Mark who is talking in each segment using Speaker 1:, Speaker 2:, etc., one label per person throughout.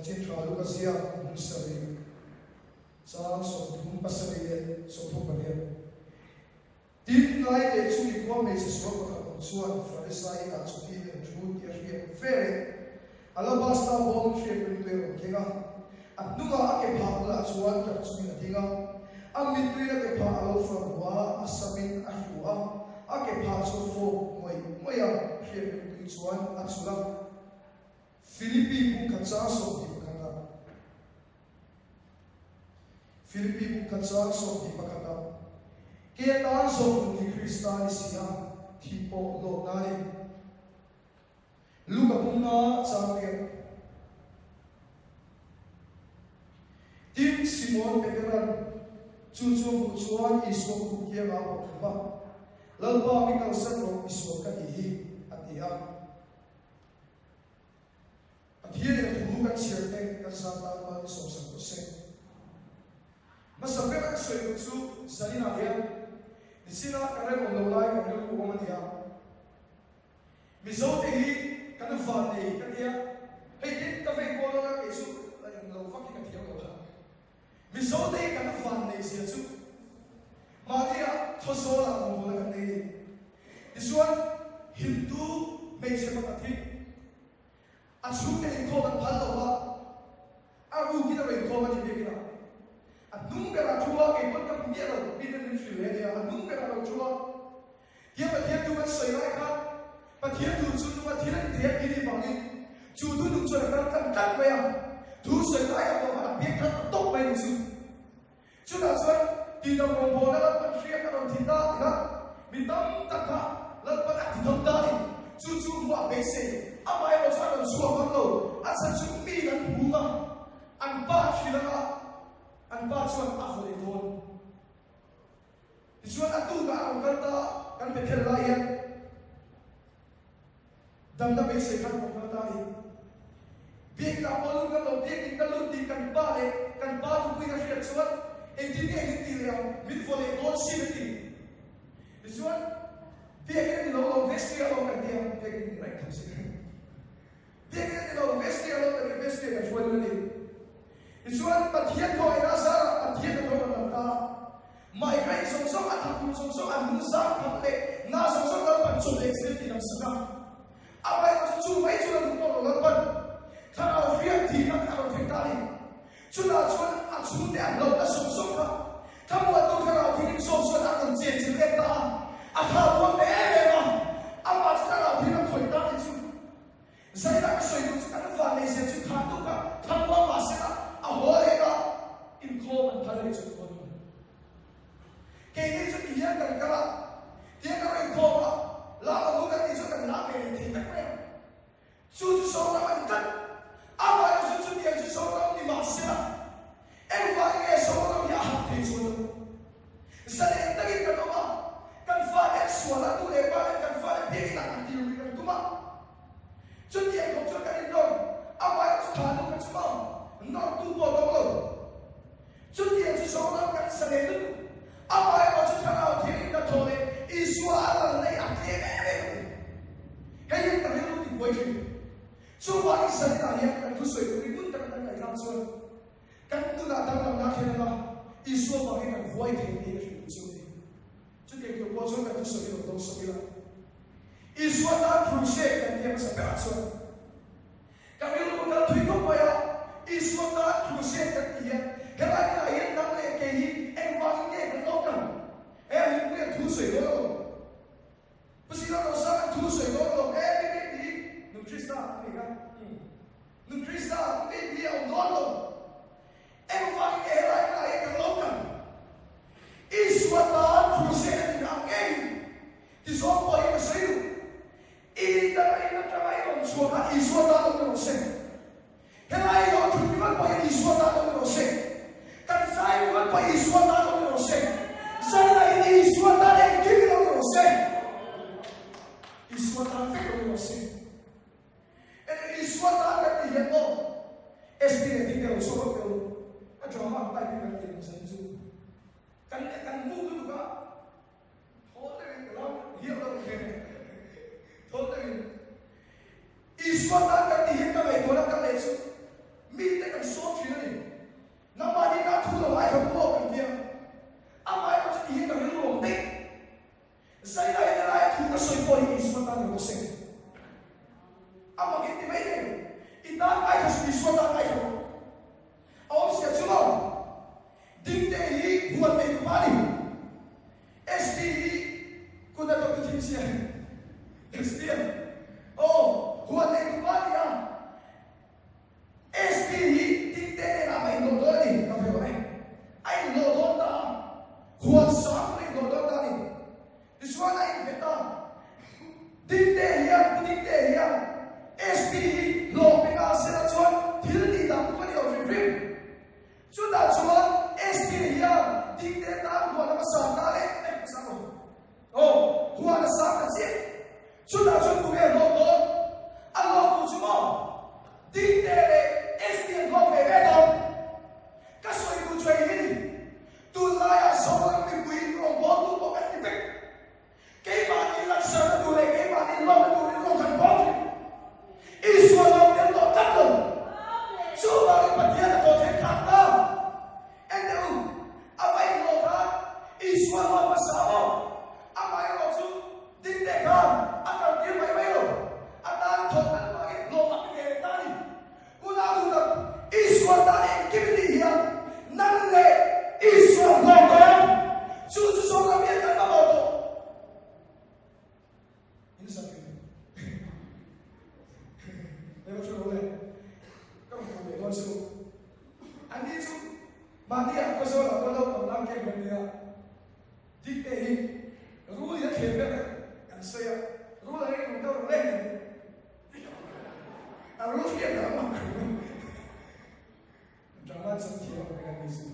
Speaker 1: Chanchin Tha Luka ziak hmun sarih, chang 37 leh 38. Tin, ngai teh chu mi khua hmeichhe sual pakhat awm chuan Farisai inah chawpi lem thu tih a hriat ve leh alabasta bawm hriat ringtui a rawn keng a. A hnungah a ke phah bulah chuan tap chungin a ding a, a mittuiin a ke phah a lo far hmu a, a samin a hru a, a ke phah chu a fawk ngawih ngawih a, hriat ringtui chuan a chulh a. Philippi bung khat chang 21 ah Philippi bung khat chang 21 ah Ke tan zawng nun hi Krista ni si a, thi pawh hlawkna a ni. Luka bung nga chang riat. Tin, Simon Peteran chu chu a hmuh chuan Isua kut kiangah a bawk thum a, Lalpa mi kalsan rawh, misual ka nih hi, a ti a. Pathianin a thu kan chhiar te kan zat tan mal sawmsak tawh se. Hmasa ber a ka sawi duh chu zaninah hian nichina ka rem awm lo lai kan rilru awm a ni a. Mizo te hi kan van nei ka tia, hei tin ka vei kual dawn a kei chu la eng lo vak hi ka thiam lo kha. Mizo te hi kan van nei zia chu mahni ah Khawzawl ah rawngbawlna kan nei a ni. Tichuan Hindu hmeichhe pakhat hi a chhungte inkhawm an phal lo va, a rukin a rawn inkhawm a ni biakin ah. A hnung berah thu a, kei pawn ka hmu miah lo, miten min hrilh ve a nia, a hnung berah lo thu a. Tia Pathian thu kan sawi lai khan Pathian thu chu nunga thil a ni thei a tih nih vangin chu thu nung chuan a kal tlang tlat mai a, thu sawi lai a pawh khan a piang thar ta tawp mai ni chu. Chutah chuan tihdam rawngbawlna Lalpan hriat a rawn thin ta ti kha mi tam tak kha Lalpan a ti dam ta a ni. Chu chu hmuah beisei amaherawh chu a rawn chhuak ngam lo, a chhan chu mi an hum a, an pa hrilh anga an pa chuan a vaw leh dawn. Tichuan a tukah a rawn kal ta a, kan Bethel lai hian damna beisei khan a rawn kal ta a ni. Biakinah pawh lut ngam lo, biakin ka lut tih kan pa leh kan pa nupuiin a hriat chuan engtin nge min tih leh ang, min vaw leh dawn sin a ti. Tichuan biakin a ni lo lo, vestry a lo kan ti a, biakin ni reng tho si. Biakin a ni lo, vestry a lo kan ti a, vestry ah kan hruai dun a ni. Tichuan Pathian khawngaihna a zarah Pathian a tho rawn lang ta a. Migraine zawng zawng, a thaktu zawng zawng, an hnung zang phak leh na zawng zawng Lalpan chawp leh thil tih lamsak a. Amaherawhchu chu mai chuan a duh tawh lo Lalpan thlarau hriat thihna a rawn thleng ta a ni. Chutah chuan a chhungte an lo ta sawk sawk a, thlamuantu thlarau thilin sawm chuan a rawn chen chilh em ta a, a tha buan ta em em a, amah chu thlarau thil a khawih ta a ni chu. Zaina ka sawi duh chu kan van nei zia chu tha tuk a, thlamuang mah sela a haw leh ta, inkhawm an phal leh chu ka hawn lo. Keini chu ti hian kan kal a, tiang kan rawn inkhawm a, la awm u kan tih chuan kan la ve leh thei vek mai ang. Chu chu Zoram a ni tlat. Amah erawh chu chutiang chu Zoram ni mah sela, engvangin nge Zoram hi a hak thei chuan lo? Zalen takin kan awm a, kan fate an sual a, nu leh pa ten kan fate biakin ah kan tir lui kan tum a. Chutiang khawp chuan kan innawr, amah erawh chu tha nu ka chum ang, nawrtu pawh an awm lo. Chutiang chu Zoram kan sa leh lutuk. Amah erawh chu Thlarau Thianghlim hnathawh leh Isua a lal na hi a tlem em em a ni. Hei hian ka rilru ti buai thin. Chuvangin Zaninah hian kan thusawi turin ngun taka kan ngaihthlak chuan kan nunah danglamna a thlen anga Isua vangin kan huai thei tih a hrilh duh chu a ni. Chutiang tur pawh chuan kan thusawi hi lo dawng sak ila. Isua tan crusade kan tia hmasa berah chuan Ka rilru kal thui khawp mai a, Isua tan crusade kan ti hian helai hmunah hian nang leh kei hi engvangin nge kan lo kal? He a hlimpuian thu sawi dawn alawm. Pu Sina Rosang an thu sawi dawn alawm e mi mi ti Nun Krista a ni kha. Nun Krista mi mi a awm dawn lo. Engvangin nge helai hmunah hian kan lo kal? Isua tan crusade a nih ang ngeiin tizawng pawh hi ka sawi duh. I darain atanga i rawn chhuak a, Isua tan awm rawh se. Helai i lo thut ringawt pawh hian Isua tan awm rawh se. Kan zai ringawt pawh Isua tan awm rawh se. Zai lahin Isua tan engkim in awm rawh se. Isua tan vek awm rawh se. Eng Isua tan kan tih hian maw SP leh Ding te lo chhuak vak teh u. A drama ang type in kan ti ang zan chu. Kan kan muk lutuk a. Thaw deuhin ka lo hiau lo che. Thaw deuhin. Isua tan kan tih hian ka ngaihtuahna ka leh chu mite. Isua tan ngaithla rawh. A awmzia chu maw? Dingte hi huan nei tupa a ni. SD hi kut a thawk tu thin sia. SD a aw huan nei tupa a ni a. SD hi Dingte nen ah a inhlawh dawn a ni. Ka ve awm e. A inhlawh dawn ta a. Huan sang tur a inhlawh dawn ta a ni. Tichuan a innghet a. Dingte hian Pu Dingte hian SD hi hlawh pe nghal sela chuan thil tih dan tum a ni lo hrim hrim. Chutah chuan SK hian Dingte tan huan a sang ta leh eh a sang lo. Aw, huan a sang ta chiah. Chutah chuan tunge hlawh dawn? A hlawh tur chu maw? Dingte leh SK an hlawh ve ve dawn. Ka sawi duh chu hei hi ni. Tunlaiah Zoram mipui rawngbawltu pawh kan ni vek. Keimahni laksarna tur leh keimahni hlawkna turin rawng kan bawl thin. Isua lawm tel tawh tlat lo. Chuvangin Pathian a tawh theih khak ta. Ente u, a va inhlawh khan Isua hlawk hmasa maw? Amaherawh chu dinte khan a kaltir mai mai lo. A tan thawh tlat vangin hlawh a pe ve leh ta a ni. Unau duhtak, Isua tan engkim i tih hian nang leh Isua hlawk dawn. Chu chu zawng ram hian kan mamawh tawh. In sak in. Leh chu lo le. Ka rawn hmu leh dawn chu. Anni chu mahni ah Khawzawl ah pawh naupang lam camp an nia. Dik te hi rul in a thlem vek a kan sawi a. Rul ang in rawn deuh reng reng. A rul hriat a mak Drama chan thiam ang reng a ni chu.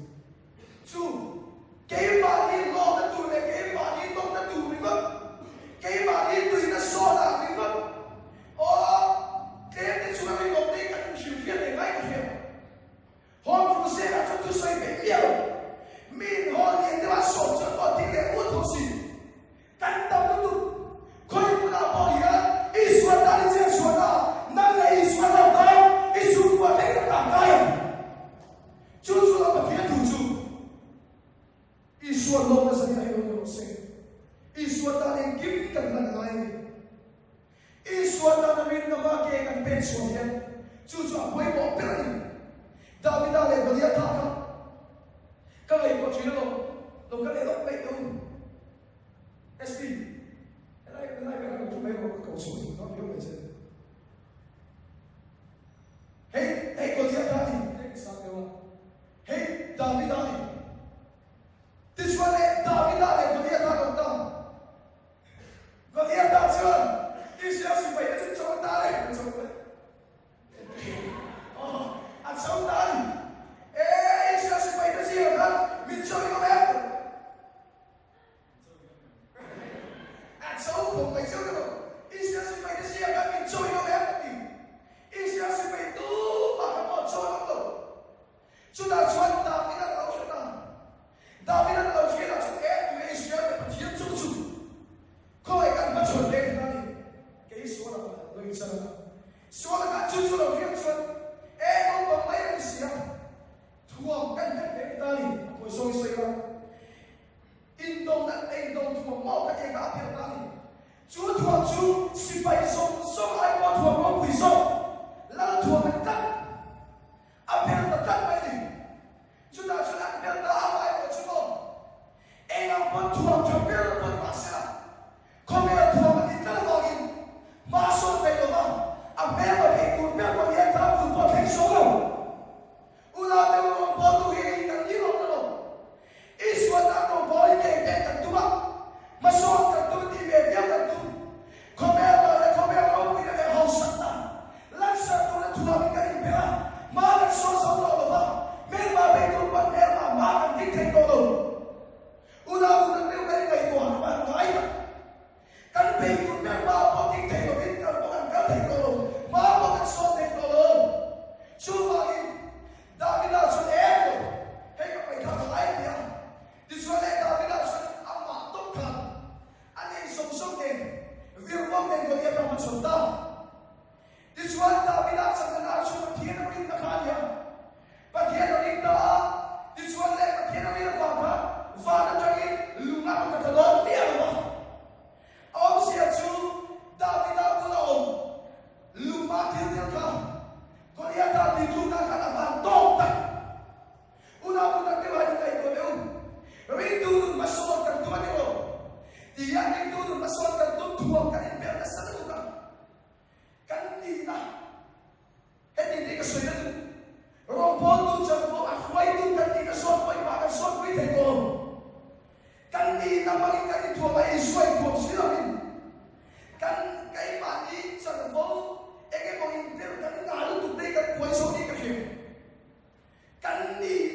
Speaker 1: Chu keimahni hlawkna tur leh keimahni tawkna tur ringawt, keimahni tuina sawn ah ringawt, aw tlem te chunga rinawm te hi kan inhrilh hriat leh ngai ka hria. Home Crusade ah chuan thusawi peih miah lo. Mi inhawl lian deuh a sawm chuan aw ding leh ut ho si. Kan tam lutuk. Khawi hmunah pawh hian Isua tan i chet chhuahna ah nang leh Isua hlauh dawn i chhungkua thleng tak tak ngai ang. Chu chu lo Pathian thu chu Isua hlawkna zan in.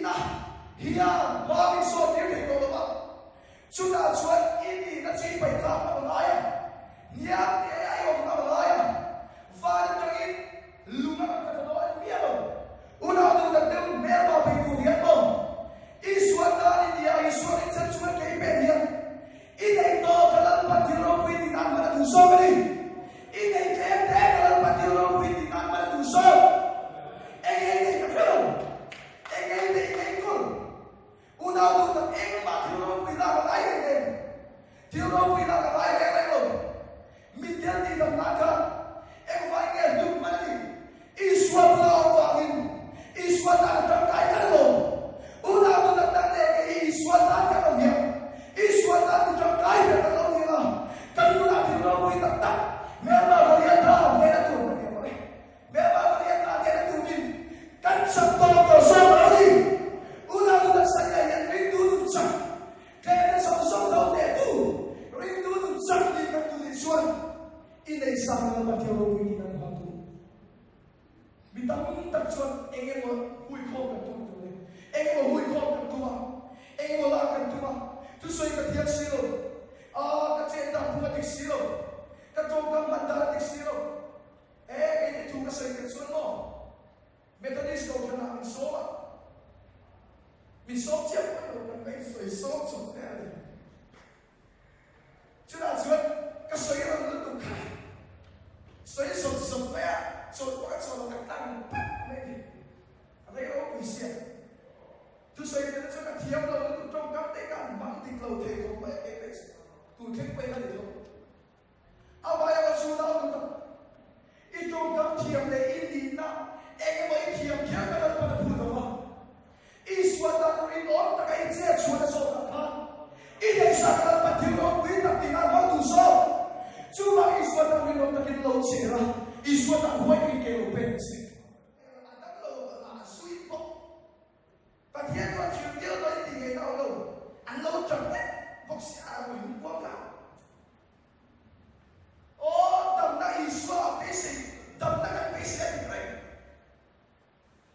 Speaker 1: nihna hian hma min sawn tir thei tawh lo va, chutah chuan i nihna chu i paih thlak ngam a ngai a, hniam te a i awm ngam a ngai a, van atangin lung a rawn tla thla dawn a ni miah lo. Unau duhtak deuh hmelma phei tur hian maw Isua tan i nia, Isua rin chan chuan kei pen hian i nei tawh ka Lalpa thil ropui tih nan hman a duh zawk a ni. I nei tlem te ka Lalpa thil ropui tih nan hman a duh zawk. Eng ei nei ka hre lo. Eng ei nei ka enkawl. Unau duhtak engmah thil ropui lak a ngai reng em? Thil ropui lak a ngai reng reng lo. Mithian tih damna kha engvai nge hlut hman a ni? Isua bula awm vangin Isua tan a tangkai tlat lo. Unau nu tak tak leh kei hi Isua tan kan awm hian Isua tan mi tangkai ber kan lo ni ang a, kan nunah thil ropui tak tak Myanmar Goliatha hnena tur kan ni ang awm e. Myanmar Goliatha hnena turin kan chak tawh tawh zawk lo a ni. Unau nu tak saina hian ringtu nun chak Thlehna zawng zawng lo teh tu ringtu nun chak nih kan duh nih chuan i nei sang lo Pathian ropui tih kan hmang tu. Mi tam tak chuan eng emaw hui khawm kan tum tur le, eng emaw hui khawm kan tum a, eng emaw lak kan tum a, thusawi ka thiam si lo, aa ka chen dan phung a dik si lo, ka tawngkam hman dan a dik si lo, e kei te thu ka sawi kan chuan maw Methodist kohhranah min sawm a, min sawm chiah pawh lo kan ngaih sawi sawm chawp te a ni. Chutah chuan ka sawi rawn lutuk kha sawi zawt zawt mai a, chawlh pawh ka chawlh lo ka tang phat mai a ni. A rei ropui sia. Thusawi te chuan ka thiam lo lutuk tawngkam te ka han hmang dik lo thei khawp mai a kei pek chu tun thleng pawhin a ni lo. Amaherawh chu nau nu tak, i tawngkam thiam leh i nihna eng emaw i thiam kher ka Lalpan a phut lo va. Isua tan rinawm taka i chet chhuahna zawkah khan i neihsak ka Lalpan thil ropui tak tih nan hmang duh zawk. Chuvang Isua tan rinawm takin lo cher a, Isua tan huai takin ke lo pek che. A dang lo a zui bawk. Pathian chuan thil viau dawn i tih ngei na awm lo, an lo tap vek bawk si a, a rui lung kuam kha. Aw, damna Isua a beisei, damna kan beisei a dik reng.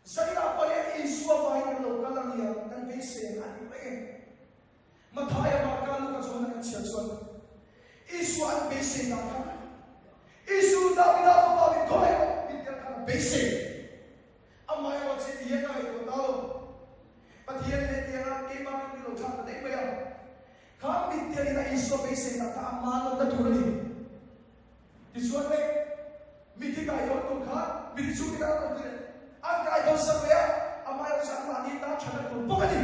Speaker 1: Zainah pawh hian Isua vangin kan lo kal a nia, kan beisei ang a dik reng e. Mathaia, Marka, Luka, Johana kan chhiar chuan Isua an beisei dan kha Isu Davida fapa min khawngaih rawh min tel khan a beisei. Amaherawh chi ti hian ka ngaihtuah ta lo. Pathian leh tianga keimah rin ni lo thlak ta daih mai a. Kha mittial in a Isua beiseinak kha a manawmna tur a ni. Tichuan le, mithi kaitho tur kha mithi chhungte khan an awm tir a, an kaitho sak leh a, amaherawh chu anmahni tan thatna tur bawk a ni.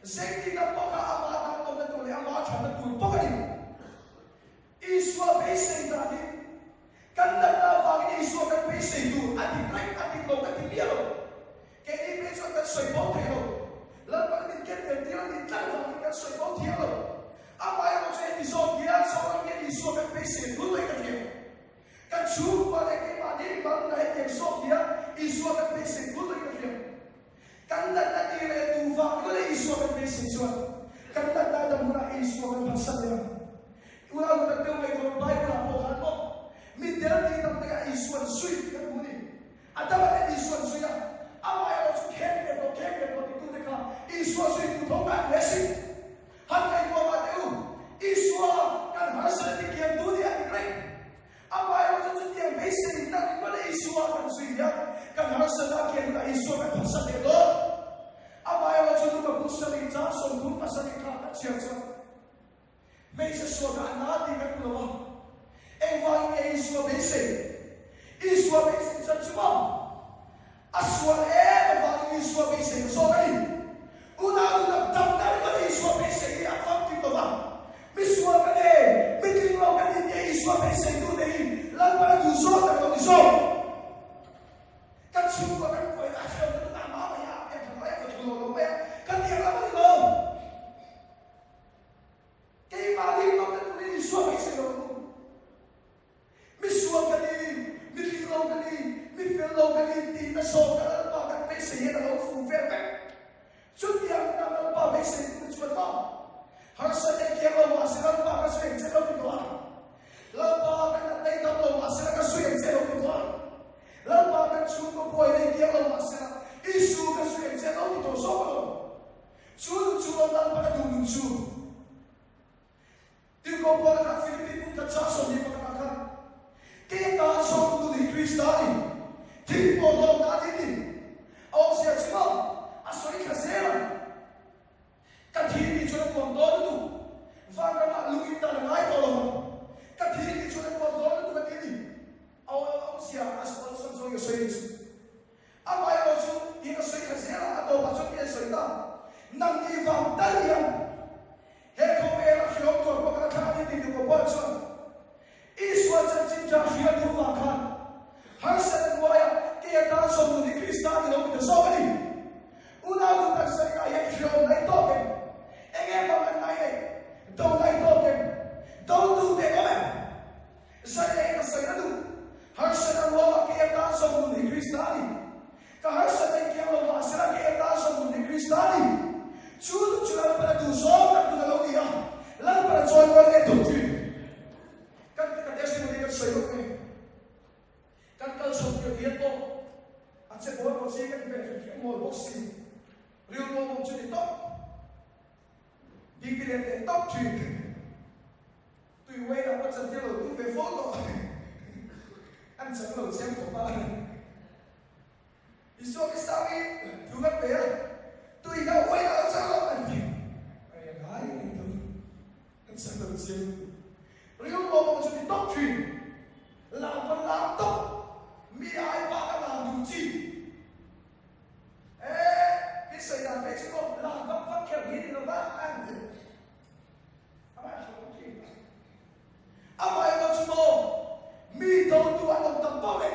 Speaker 1: Zengtin pawh kha amah tan awmna tur leh amah thatna tur bawk a ni. Isua beisei dan hi kan natna avangin Isua kan beisei tur a dik reng, a dik lo ka ti miah lo. Keini phei chuan kan sawi bo thei lo. Lalpan min ken tel tir a nih tlat avangin kan sawi bo thiang lo. Amaherawh chu heti zawk hian Zoram hian Isua kan beisei a tul mai ka hria. Kan chhungkua leh keimahni mangna hetiang zawk hian Isua kan beisei tul mai ka hria. Kan natna tir leh tu vang leh Isua kan beisei chuan kan natna dam hunah Isua kan phatsan leh ang. Unau kan deuh mai tur Bible ah pawh khan maw mitdel tih tam takah Isuan zui tih kan hmu ni. A dam ah ten Isuan zui a, amah erawh chu khek ve tawh khek ve tawh titute kha Isua zui tu tho kan hle si. Han ngaihtuah mah teh u, Isua kan harsat ti kiam tu nih a dik reng. Amaherawh chu chutiang beisei tak ringawt a Isua kan zui hian kan harsatna a kian hunah Isua kan phatsan leh dawn. Amaherawh chu Luka bu sarih chang 37 kha kan chhiar chuan hmeichhe sualna a na tih kan hmu lo a. Engvangin nge Isua beisei? Isua beisei chuan chu maw? A sual. Nang ni vang tal hian he khawvela hriawm tur pawh kan thlang a ni tih duh pawh chuan Isua chanchin tha hria duh vang khan harsatna hnuaia kei atan sawmnu ni Krista ni lo mi ta zawk a ni. Unau duh tak zaninah hian hriawm nai tawk em? Enge hmang an ngai nei? Do nai tawk em? Do tu te awm em? Zaninah hian ka sawi na duh. Harsatna ruangah kei atan sawmnu ni Krista a ni. Ka harsatna i kiang lo mahsela kei atan sawmnu ni Krista a ni. Chu duh chu Lalpan a duh zawng tak dun a lo ni a, Lalpan a chawimawi leh thut thin. Kan ka testimony kan sawi lawk nge? Kan kal chho tir hian pawh a che bawl pawh chi kan ve hrim hrim mawl bawk si. Rilru awm chu ni tawp. Dingdi let leh tawp thin. Tui uai lah pawh chantir lo tum ve fo tawh. An chang lo chiang khawp a. Isua Krista hi thu kan pe a, tui kha uai lah chang lo an ti. Ai ngai ni tu. An chang lo chiang. Rilru awm chu ni tawp thin. Lam kan lam tawp. Mi ai pa ka lam duh chi. Eh, mi sawi dan phei chu maw lam vak vak kher hi ni lo va an ti. Amah hriat thin. Amah erawh chu maw mi dotu an awm tam tawh leh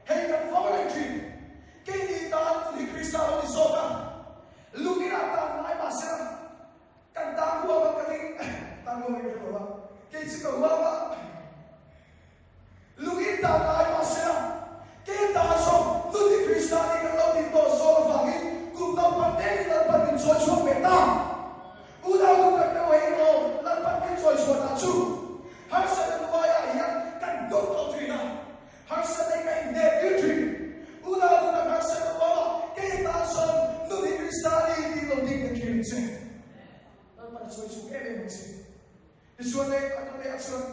Speaker 1: hei kan vawng reng thin. Keini tan hun hi Krista lo ni zawk a, lungin ah tan ngai mah sela kan tan huam a ka ring tan huam in ka lo a, kei chu ka huam a, lungin tan ngai mah sela kei tan zawk nun hi Krista nih kan lo tih tawh zawk avangin kum naupang te in Lalpan min chawi chhuak ve ta. Unau nu kan deuh hei maw Lalpan min chawi chhuah dah chu harsatna hnuaiah hian kan hnuk tawh thin a, harsatna hi ka inhneh tir thin. Unau nu kan harsatna ruangah kei tan sawn nun hi Krista a ni tih lo ding ta thin ang che. Lalpan a chawi chhuak em em ang che. Tichuan leh a hnute ah chuan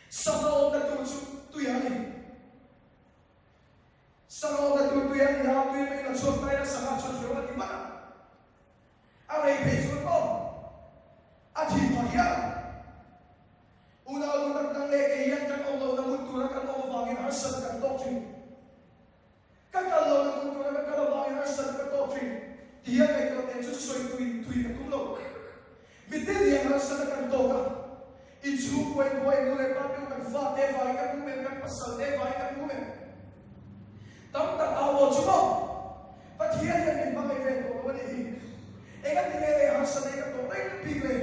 Speaker 1: sangha awmna tur chu tui a ni. Sangha awmna tur tui a ni a, tui maiin a chhuak ta in a sangha chuan hreu a ti mat a. A rei phei chuan maw a thi phah hial ang. Unau lu tak dang leh kei hian kan awm lohna hmun tura kan awm avangin harsatna kan tawk thin. Ka kal lohna hmun tura ka kal avangin harsatna ka tawk thin ti hian ngaihtuah teh chu chu sawi tui thui ka tum lo. Mitin hian harsatna kan tawk a, inchhungkua inbuai nu leh pa te u kan fate vangin kan hmu em, kan pasal te vangin kan hmu em. Tam tak au aw chu maw? Pathian hian min hmangaih ve tawh lo a nih hi. Engati nge leh harsatna hi ka tawh reng bik le?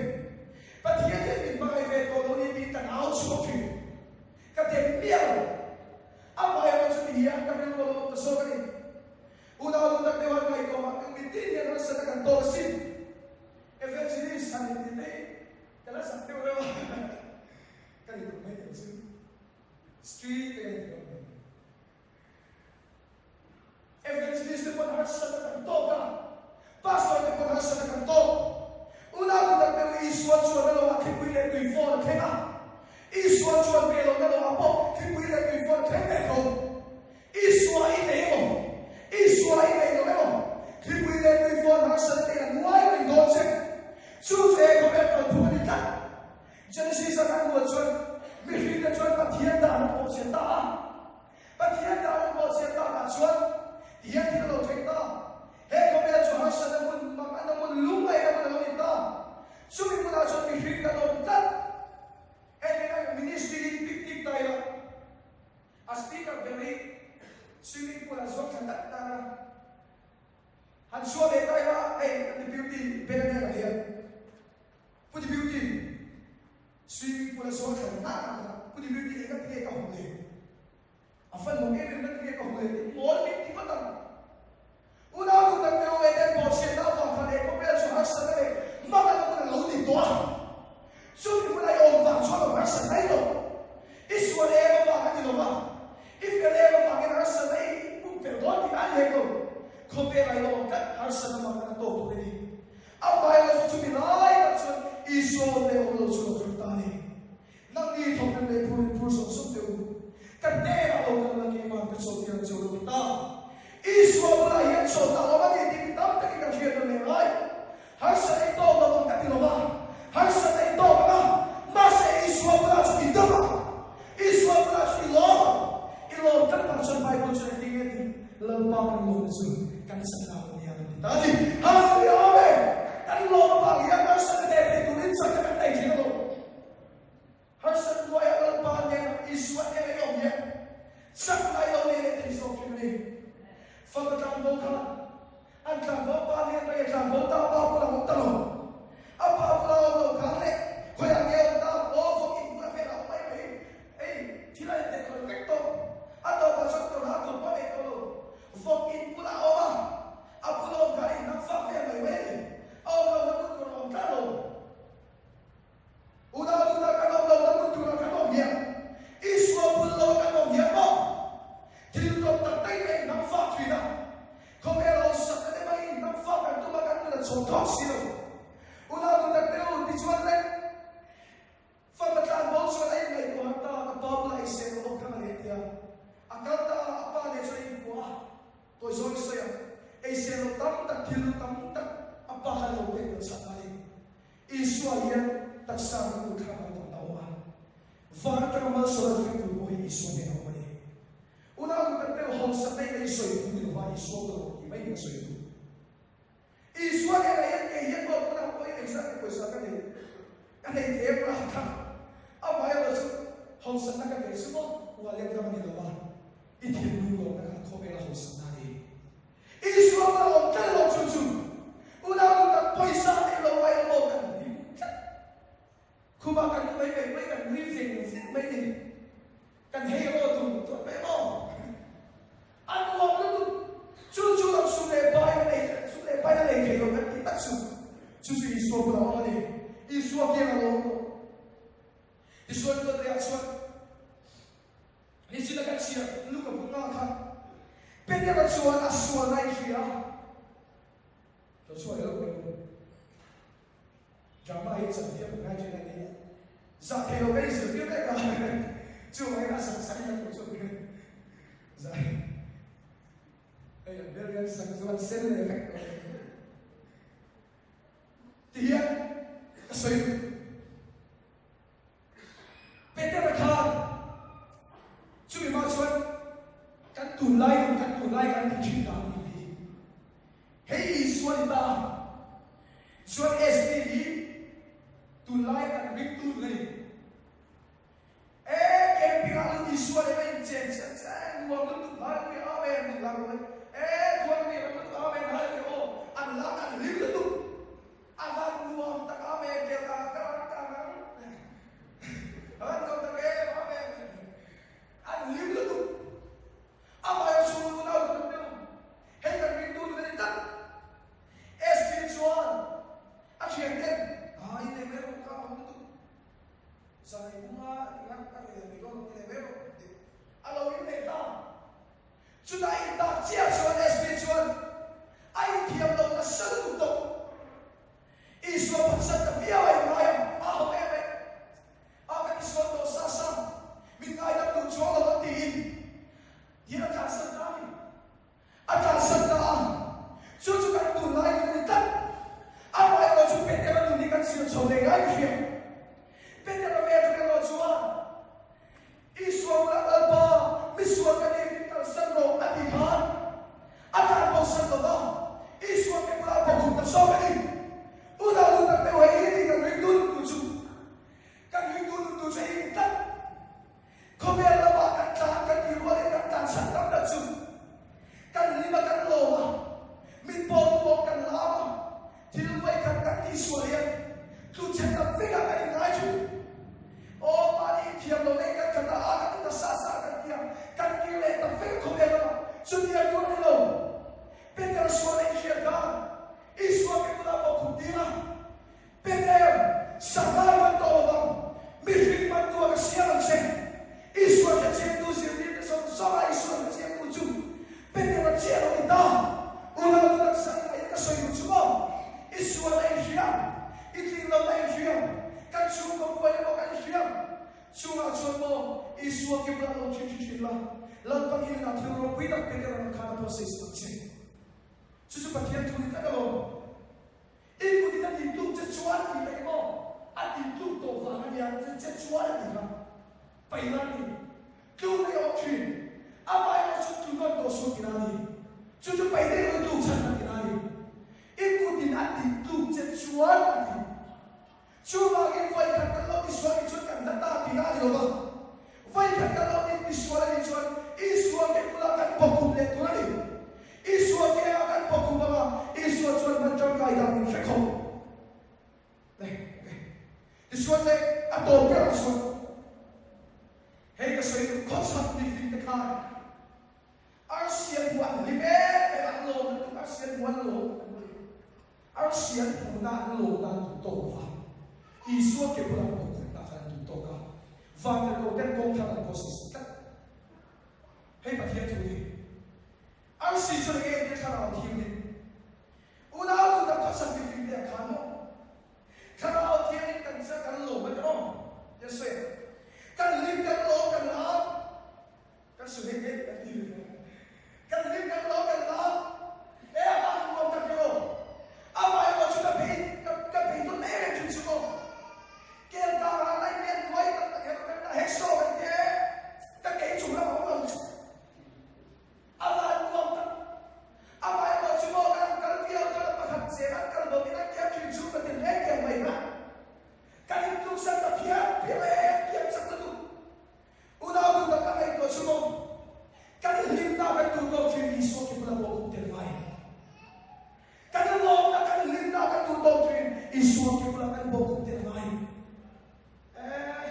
Speaker 1: Pathian hian min hmangaih ve tawh lo a nih tiin kan au chhuak thin. Ka dem miah lo. Amaherawh chu ti hian ka rilru a lo awm ta zawk a ni. Unau lu tak deuh han ngaihtuah mah teh mitin hian harsatna kan tawk asin. Evangelist han inti te hi ka la zak deuh reuh a. Ka ni duh mai teh chu. Street te ka ni duh mai. Evangelist te pawn harsatna kan tawk a, Pastor te pawn harsatna kan tawk. Unau tu tak deuh Isua chuan a loah thlipui leh tui fawn a thleng a, Isua chuan ve lohna loah pawh thlipui leh tui fawn a thleng ve tho. Isua i nei emaw, Isua i nei lo emaw, thlipui leh tui fawn harsatna te in a nguai reng dawn che. Chu chu he khawvel kalphung a ni tlat. Genesis a kan hmuh chuan mihring te chuan Pathian dan an bawhchhiat ta a. Pathian dan an bawhchhiat takah chuan tihian thil a lo thleng ta. He khawvel chu harsatna hmun, manganna hmun, lungngaihna hmun a lo ni ta. Chumi hmunah chuan mihring kan awm tlat. Hetiang a ministry hi picnic ta ila a speaker ber hi swimming pool ah zuang thla tak tan a. Han chhuah leh ta ila hei kan deputy Benanel-a hian Pu Deputy, swimming pool a zawn thla ta tak a, Pu Deputy eng a ti nge ka hmu le? A fan lo em em na ti nge ka hmu le? Tih mawl min ti vat ang. Unau duh tak teu Eden bawhchhiatna avang khan he khawvel chu harsatna leh manganna hmun a lo ni tawh a. Chumi hmun a i awm vang chuan lo harsat mai lo. I sual em avang a ni lo va, i fel em avangin harsatna i pump fel dawn tih a ni hek lo. Khawvel a i lo awm tlat harsatna manganna tawk tur i ni. A hmaiah chu chumi lai tak chuan Isua awm leh awm lo chu lo hril ta a ni. Nangni thawkrim leh phur in phur zawk zawk teh u. Ka hnenah lo kal la keimah ka chawlhtir ang che u lo ti ta. Isua bulah hian chawlhna a awm a ni tih mi tam takin kan hriat nawn leh ngai. Harsat ei tawk lo ang ka ti lo va, harsat ei tawk ang a, mahse Isua bulah chu i dam ang, Isua bulah chu i lawm ang. I lawm tlat vang chuan Bible chuan engtin nge ti? Lalpa kan lawmna chu kan chakna a ni ang a ti ta a ni. Hallelujah Amen! lawm avang hian harsatna hneh thei turin chakna kan nei thin a lo. Harsat hnuaiah Lalpa hnenah Isua hnenah i awm hian chakna i lo nei leh thei zawk thin a ni. Fapa tlangbo khan an tlangbo pa hnen atangin tlangbo ta pa bulah a awm ta lo. A pa bulah a awm lo khan leh khawiah nge a awm ta? Aw vawk in bulah velah a awm mai mai. Hei thil a inteh khawi vek tawh. A tawpah chuan tawrha tur pawh a nei tawh lo. Vawk in bulah a awm a, a bula awm khan in hnam fak vel mai mai a ni. A awm lohna hmun tur a awm tlat lo. Unau tuna kan awm lohna hmun tura kan awm hian Isua bul lo kan awm hian maw thil tawp tak daih mai hnam fak thin a, khawvel hausakna te mai hnam fak kan tum a kan nun a chhawm thawk si lo. Unau tuna teu tichuan le fapa tlanbo chuan a inngaihtuah han ta, ka pa bula ei seh lo awm kha ka leh tia a kal ta a, a pa leh chuan a inkuah a, Tawi zawi sawi a, ei seh lo tam tak thil tam tak a pa kha lo pek lo chak a ni. Isua hian taksa rilru thlang a rawn awm a, van atanga malsawm a thleng tur pawh hi Isua hnenah a awm a ni. Unau duh tak deuh hausak daih daih sawi tur ni lova Isua ka lawm tih mai hi ka sawi duh. Isua hnenah hian kei hian maw tunah pawh hian engzat nge pawisa ka neih ka nei thei em ra kha amaherawh chu hausakna ka nei chu maw wallet lam a ni lova i thinlung lawmna kha khawvela hausakna a ni. Isua bula awm tlat lo chu chu unau nu tak pawisa neih lo ai emaw kan hlim tlat. Khumah kan nu mai mai mai kan nui veng veng mai ni. Kan hei emaw tum tuah mai emaw. A nuam lutuk. Chu chu lo sum leh pai a nei sum leh pai a nei thei lo kan tih tak chu. Chu chu Isua bula awm a ni. Isua kiang a lo awm tawh. Tichuan Dawtleah chuan Nichin a kan chhiar Luka bu nga kha Petera chuan a sual lai hria a, lo chhuah leh lawk mai u. Drama hi chan thiam ngai thin a ni. Zah thei lo ka inzirtir mek a, chuvangin a sak sak in a tu chu zai. Hei an hmel hian sak chu an sen leh vek tawh. Tihian ka sawi Petera khan chumi hma chuan kan tunlai nun, kan tunlai kan tih thin dan tih hi hei Isua ni ta chuan SP hi tunlai kan ringtu nun a ni. E camping ah lut Isua leh a inchen chiah chiah nuam lutuk hallelujah amen tih lang rawh le. E khuan mi ram lutuk amen hallelujah aw an lang an hlim lutuk. A van nuam tak amen kel ka ka rang ka rang a van nuam tak em amen an hlim lutuk amah chhung unau lutuk deuh hei kan ringtu nu ni tak SP chuan a thian ten a in nei mai rawh ka awm lutuk zai bunga tinga ka rel mai dawn ti nei mai rawh a lo in nei ta Chutah intak chiah chuan SP chuan a inthiam lo nasa lutuk tawh. Isua phatsan ta viau a inngai a, a ho em em. A kan isual tawh sa sa, min ngaidam duh chuang lo ang tiin hian a tlansan ta a ni. A tlansan ta a, chu chu kan tunlai nun a ni tlat. Amaherawh chu Petera nun hi kan zir chho leh ngai ka hria. Petera ve chu erawh chuan Isua bulah Lalpa, misual ka nih min kalsan rawh a ti khan a tan bosan lo va, Isua ke bulah bawkkhum ta zawk a ni. Unau duh tak deuh hei hi ni kan ringtu nuntu chu. Kan ringtu nuntu chu hei ni tlat. Khawvel lamah kan tlan kan ti rualin kan tlan chhan tam tak chu kan hlim a kan lawm a, min pawltu awm kan lam a, thil vawikhat kan tihsual hian tluchhe tam vekah kan inngai thin. Aw mahni inthiam lo nei kan khat a, a kan ti ta sa sa kan ti a, kan kir leh ta vek a khawvel lamah chutia tur a ni lo. Peter sual a inhriat khan Isua ke bulah pawh khum tir a, Peter, sangha man tawh lovang, mihring man tu a ka siam ang che. Isua hrechiangtu zirtirte zawng zawng a Isua hrechiangtu chu Peter a chiah lo ni ta. Unau tu taksa in aia ka sawi duh chu maw? I sual a inhria, i tling lo na inhria, kan chhungkaw buai emaw kan inhria. Chungah chuan maw Isua ke bulah lo thin thin thin la, Lalpa hnenah thil ropui tak Peter ang khan a process ang che. Chu chu Pathian thu ni tlat alawm. I kutin a tih tluk che chuan tih daih maw? A tih tluk tawh vang a nia che chuan a tih kha. Paihna a ni. Tluk daih awm thin. Amah erawh chu tluk nawn tawh suh tina a ni. Chu chu paih daih lo tluk chhan a tina a ni. I kutin a tih tluk che chuan. Chuvangin vawikhat kan lo tisual nih chuan kan hla ta tihna a ni lo va. Vawikhat kan lo intisual a nih chuan Isua ke bulah kan bawkhup leh tur a ni. Isua ke ah kan bawkhup anga Isua chuan hman tangkai dan min hre khawp. Le, ok. Tichuan le, a tawp berah chuan hei ka sawi duh khawchhak mifing te khan Arsian hmu an hlim em em an lawm lutuk Arsian hmu an lawm an ti. Arsian hmuhna an lawmna an duh tawk lova, Isua ke bulah bawkkhutna khan an duh tawk a, vantirhkoh ten kawng thar an process tlat. Hei Pathian thu hi Arsi chuan enge entir thlarau thianghlim? Unau duhtak khawsak mifing te ah khan maw Thlarau thianghlim kan chak kan lawm a ni maw? Ti a sawi a. Kan hlim kan lawm kan lam. Kan su hei hei kan ti ve. Kan hlim kan lawm kan lam. E a han nuam tak emaw. Amah erawh chu ka phei ka ka phei tawn em em thin chu maw. Kel kar ah lai men nuai tak tak erawh kan dah hek saw kan ti e. Ka kei chung lam a awm lo chu. A van nuam tak. Amah erawh chu maw kan kal viau chuan a pakhat zel an kal bawk in an kiam thin chu ka ti hle kiang mai kha. Kan intuksan ta phian phian e kiam chak lutuk. Unau duh tak a ngaihtuah chu maw? Kan hlimna kan duh tawk thin Isua ki bula pawh kum tel ngai. Kan lawmna kan hlimna kan duh tawk thin Isua ki bula kan pawh kum tel ngai. Eh,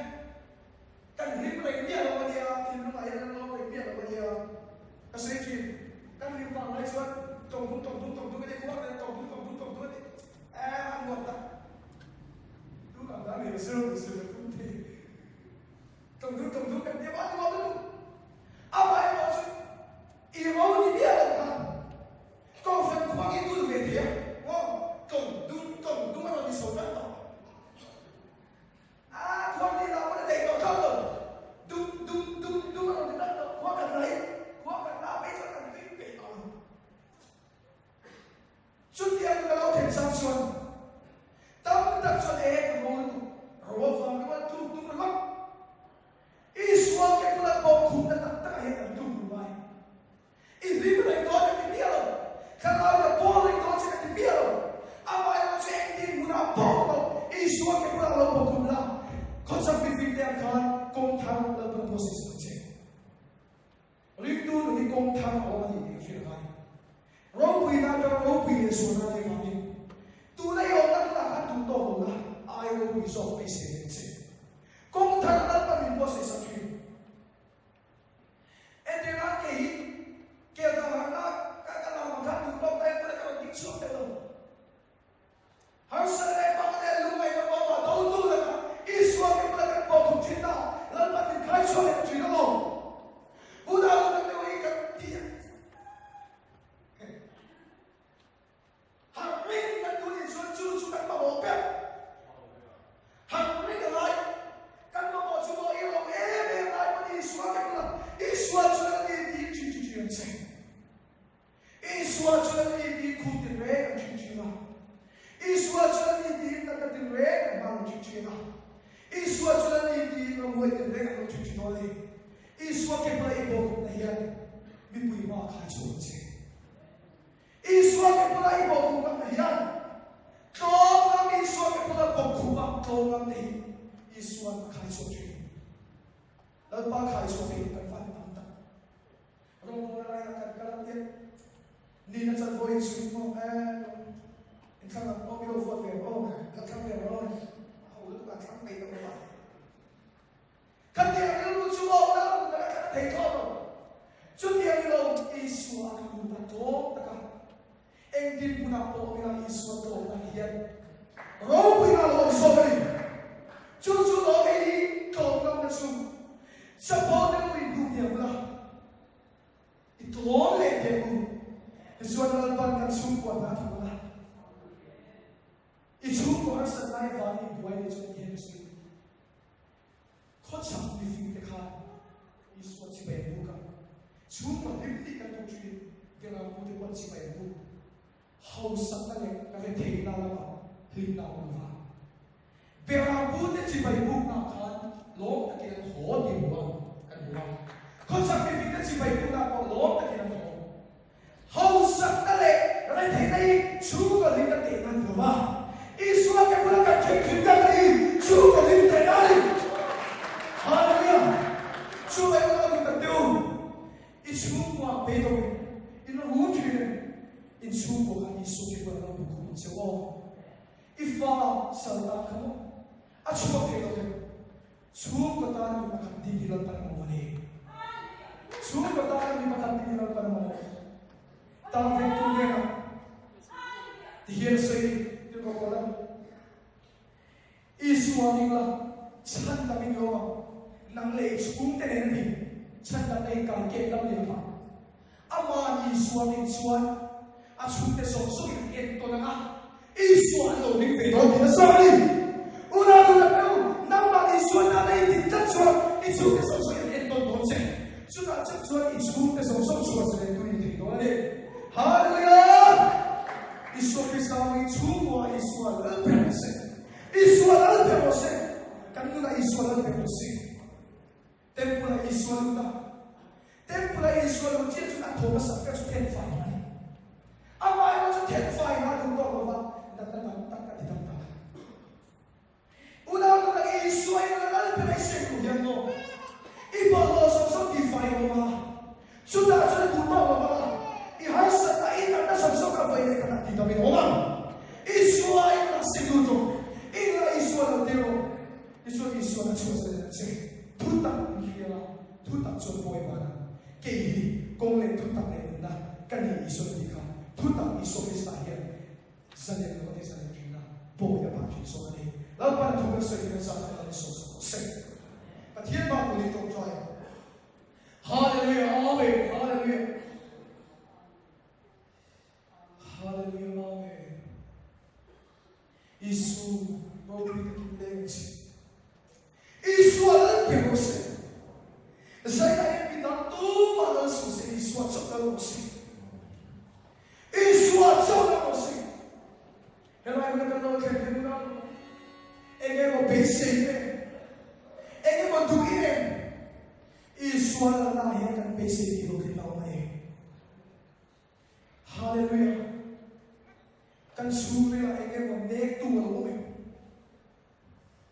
Speaker 1: kan hlim reng miah lo a nia, thinlungah hian kan lawm reng miah lo a nia. Ka sawi thin, kan hlim vang lai chuan tawng dum tawng dum tawng dum a ni, khuang nen tawng dum tawng dum tawng dum a ni. Eh, a nuam tak. Tunah dan hi zir zir kum thei. Tawngdung tawngdung kan tia a nuam lutuk. Amah erawh chu i ro ni miah lo kha Kohhran khuang i dul ve thei a, aw tawngdung tawngdung a rawn ni so tan tawh. A khuang ni lah pawn a nei tawh thlawt lo. Dum dum dum dum a rawn ni tan tawh. Khua kan la hi khua kan la phei chuan kan hlim ve tawh ang. Chutiang ka lo then chang chuan tam tak chuan e ka ro lutuk, ro avang ringawt tluk tum ringawt. Isua ke bula pawh khumna tak takah hian kan tluk duh ngai. I hlim reng dawn ka ti miah lo, thlarau la pawl reng dawn che ka ti miah lo. Amaherawh chu engtin hmunah pawh lo Isua ke bulah lo bawk khum la, khawchhak mifing te ah khan kawng thar Lalpan process ang che. Ringtu nun hi kawng thar a awm a ni tih ka hriat ngai. Ropuina atanga ropui leh sualna a nih vangin tuna i awmna hmunah khan duh tawk lo la, ai ropui zawk beisei reng che. Kawng thar Lalpan min buatsaih sak thin. Entirna kei hi kel dang harhna ka ka nau ang khan duh tawk ta em ka rawn ding chhuak deuh lo. Harsa leh bang leh lungngaihna pawh a do tu lakah Isua ke bula kan pawh thuk thin ta, Lalpan min khai chhuah leh thin a maw? Unau lu kan deuh hi kan ti a. Harh ring kan duh nih chuan chu chu kan mamawh ber. Harh ring a ngai. Kan mamawh chu maw i rawng em em lai pawn Isua ke bula Isua chuan a ni tiin thin thin thin ang che. Isua chuan a ni tiin khum tin reng an ṭhin ṭhin a. Isua chuan a ni tiin natna tin reng an hmang an ṭhin ṭhin a. Isua chuan a ni tiin ramhuai tin reng an lo ṭhin ṭhin dawn a ni. Isua ke bula i bawhkhumna hian mipui hma a khai chhuak ang che. Isua ke bula i bawhkhumna hian tlawm ngam Isua ke bula bawhkhum a tlawm ngam te hi Isua'n a khai chhuak ṭhin. Lalpa khai chhuak thei kan van tam tak. Rawngbawlna laina kan kal ang hian nihna chanvo in chhung maw e in thlang ang aw milo vote ve aw ka thlang ve aw a ho lutuk a thlang peih lo a khatiang rilru chu aw na lam ka thlang thei thlawt lo chutiang nilo Isua a kan lut a tlawm taka Engtin hmunah pawh awm ila Isua tlawmna hian ropuina lo awm zawk a ni. Chu chu lawm ei hi tlawm ngamna chu chapo deuh in duh diam la, i tlawm leh diam u. Tichuan Lalpan kan chhungkua hna thawk la, i chhungkua harsat lai vangin buai leh chu ni hian ka sawi. Khawchhak mifing te khan Isua chibai an buk a, chhungkaw hlim tih kan duh thin, Verapu te pawh an chibai an buk. Hausakna leh retheihna lamah hlimna a awm lova. Verapu te chibai buknaah khan lawm takin an haw tih hmu a, kan hmu a. Khawchhak mifing te chibai buknaah pawh lawm takin an haw. Hausakna leh retheihna hi chhungkaw hlimna teh nan ni lova, Isua ke bula kan thleng hlim tak a ni. In chhungkaw kha Isua khi ruat lo buk khum ang che aw. I fa sal tan kha maw a chhuak thei lo vek. Chhungkaw tan mi pakhat ding hi Lalpan a mamawh a ni. Chhungkaw tan mi pakhat ding hi Lalpan a mamawh. Tang vengtu hnenah tihian a sawi tirhkoh Paula. Isua ning la, chhan dang in lawm ang. Nang leh i chhungte nen a ni, chhan dang na in kai kek lam leh phah. Ama'n Isua ning chuan a chhungte zawng zawng in an entawn ang a, Isua an lo ring ve dawn tih a sawi a ni. Unau duh tak eu, nangmah Isua tana i din tlat chuan i chhungte zawng zawng in an entawn dawn che. Chutah chauh chuan i chhungte zawng zawng chhuah zalen tu i ni thei dawn a ni. Hallelujah! Isua Krista hmangin chhungkua Isua lal ber rawh se. Isua lal ber rawh se. Kan nunah Isua lal ber rawh se. Temple-ah Isua lut a. Temple-ah Isua lut chiah chuan a thaw hmasa ber chu then fai a ni. Amah erawh chu then fai na a duh tawk lova natna tam tak a ti dam ta. Unau nunah Isua in a lal ber a i seng duh hian maw? I bawlhhlawh zawng zawng ti fai awm a, chutah chuan i duh tawk lo vang a, i harsatna i natna zawng zawng kha vawi leh khatah ti dam in awm ang. Isua in a seng duh tuk. I nunah Isua lo tir rawh. Tichuan Isua'n a chhuah zel ang che. Thutak in hria a, thutak chuan pawi van ang. Kei hi kawng leh thutak leh nunna ka ni Isua tih kha thutak Isua Krista hian Zalen lo a ti zalen thin a, bawi a pah thin zawk a ni. Lalpan a thu kan sawi hian zah kan lo sawi zawk rawh se. Pathian mah kut in tawngtai ang. Hallelujah Amen Hallelujah Hallelujah Amen Isu ropui takin leng ang che. Isua lal pe rawh se. Zaina hian mi dang tumah lal suh se, Isua chauh lal rawh se. Isua chauh lal rawh se. Helai huna kan lo thlen hian unau eng emaw beisei em, eng emaw duh em, Isua lalna hian kan beisei tih lo thei lo a ni. Hallelujah! Kan chhungrilah eng emaw nektu a lo awm em?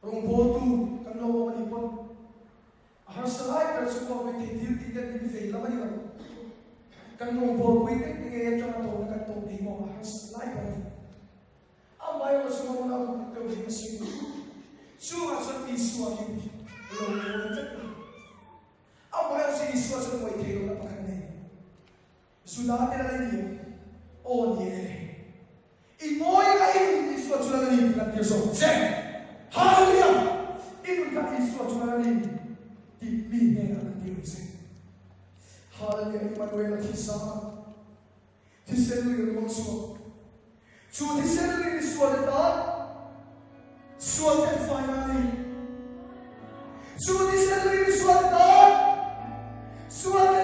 Speaker 1: Rawngbawltu kan lo awm a nih pawn a harsa lai ber chu pawh mai thei thil tih ten min vei lam a ni lo. Kan rawngbawlpui te nge atanga tawhna kan tawh thei maw a harsa lai ber a ni. Amaherawh chu unau kan deuh hi a si. Chungah chuan Isua hi lo ngawi vek a. Amaherawh chu Isua chuan ngawi thei lohna pakhat a nei. Juda te lal i ni em? Aw ni e. I ngawi kha i nun Isua chu lal a ni tih lan tir zawk che. Hallelujah! I nun kha Isua chu lal a ni tih mi hnenah lan tir ang che. Hallelujah! Immanuel a thi sa a, thisen lui a luang chhuak. Chu thisen lui misual te tan sual ten faina a ni. Chu thisen lui misual te tan sual.